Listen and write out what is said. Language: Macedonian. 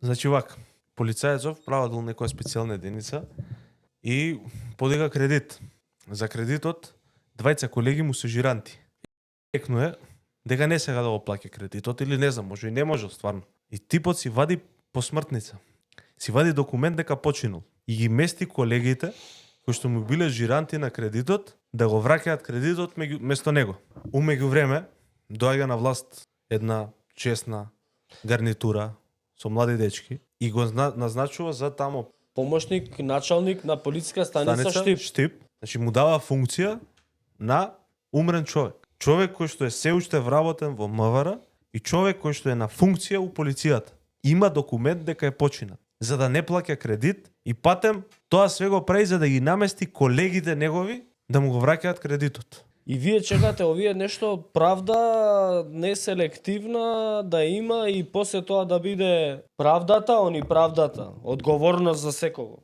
Значи вака, полицајецов правил некоја специјална единица и подига кредит. За кредитот двајца колеги му се жиранти. Рекнуе дека не сега да го плаќа кредитот или не знам, може и не може стварно. И типот си вади посмртница. Си вади документ дека починал и ги мести колегите кои што му биле жиранти на кредитот да го враќаат кредитот место него. Умеѓу време доаѓа на власт една честна гарнитура со млади дечки и го назначува за тамо Помошник, началник на полициска станица Штип. Значи му дава функција на умрен човек. Човек кој што е се уште вработен во МВР и човек кој што е на функција у полицијата. Има документ дека е починат. За да не плаќа кредит и патем тоа све го прави за да ги намести колегите негови да му го враќаат кредитот. И вие чекате овие нешто правда неселективна да има и после тоа да биде правдата, они правдата, одговорност за секого.